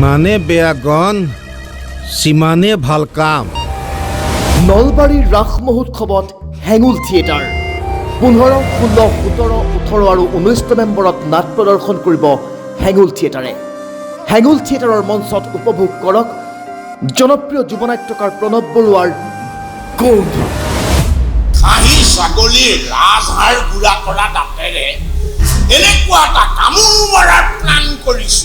যিমানে বেয়া গণ, সিমানে ভাল কাম। নলবাৰীৰ ৰাস মহোৎসৱত হেঙুল থিয়েটাৰ। 15, 16, 17, 18 আৰু 19 নৱেম্বৰত নাট প্ৰদৰ্শন কৰিব হেঙুল থিয়েটাৰে। হেঙুল থিয়েটাৰৰ মঞ্চত উপভোগ কৰক জনপ্ৰিয় যুৱনাট্যকাৰ প্ৰণৱ বৰুৱাৰ গোন্ধ। খাহী ছাগলীৰ ৰাজহাড় গুড়া কৰা দাঁতেৰে এনেকুৱা এটা কামোৰ মৰাৰ প্লান কৰিছো,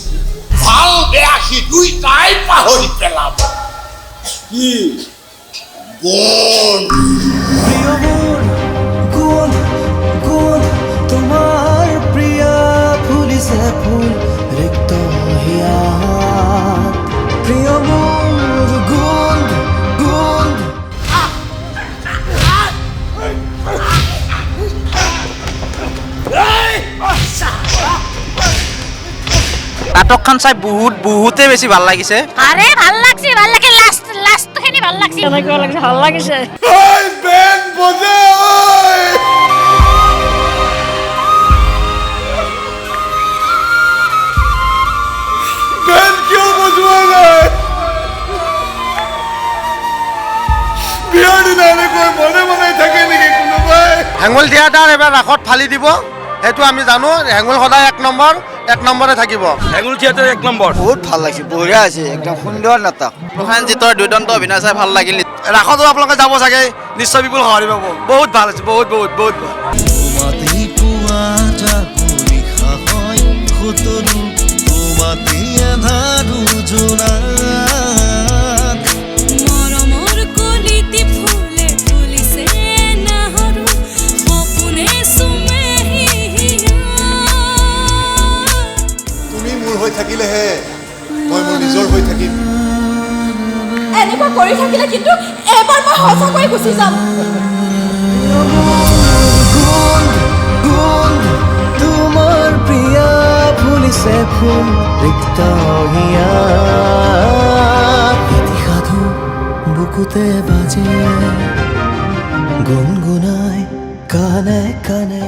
ভাল বেয়া সি দুইটাই পাহৰি পেলাব। কি গোন্ধ! প্ৰিয় মোৰ গোন্ধ, গোন্ধ তোমাৰ প্ৰিয়া ফুলিছে ফুল ৰিক্ত হিয়াত। প্ৰিয় মোৰ গোন্ধ, গোন্ধ। নাটকখন চাই বহুত বহুতেই বেছি ভাল লাগিছে। আৰে, ভাল লাগছে, ভাল লাগে। লাষ্টখিনি ভাল লাগছে। কেনেকুৱা লাগিছে? ভাল লাগিছে। বেন বজা। বেন কিয় বজোৱা নাই? বিয়াৰ দিনা এনেকৈ মনে মনে থাকে নেকি কোনোবাই? হেঙুল থিয়েটাৰ এবাৰ ৰাসত ফালি দিব, সেইটো আমি জানো। হেঙুল সদায় এক নম্বৰ, এক নম্বৰে থাকিব। হেঙুল থিয়েটাৰ এক নম্বৰ। বহুত ভাল লাগিছে, বঢ়িয়া আছে, একদম সুন্দৰ নাটক। প্ৰসেনজিতৰ দুৰ্দান্ত অভিনয় চাই ভাল লাগিল। ৰাসতো আপোনালোকে যাব চাগে, নিশ্চয় বিপুল সঁহাৰি পাব। বহুত ভাল হৈছে, বহুত বহুত বহুত ভাল। তোমাতেই পুৱা জাগো, নিশা হয় সুতৰু, তোমাতেই এন্ধাৰো জোনাক। মৰমৰ কলিতি ফুলে ফুলিছে নাহৰু, সপোনে চুমে হিয়া। তুমি মোৰ হৈ থাকিলেহে মই মোৰ নিজৰ হৈ থাকিম। এনেকুৱা কৰি থাকিলে কিন্তু এবাৰ মই সঁচাকৈ গুচি যাম। গোন্ধ, গোন্ধ তোমাৰ প্ৰিয়া ফুলিছে ফুল ৰিক্ত হিয়াত। এটি সাধু বুকুতে বাজে, গুণগুণাই কানে কানে।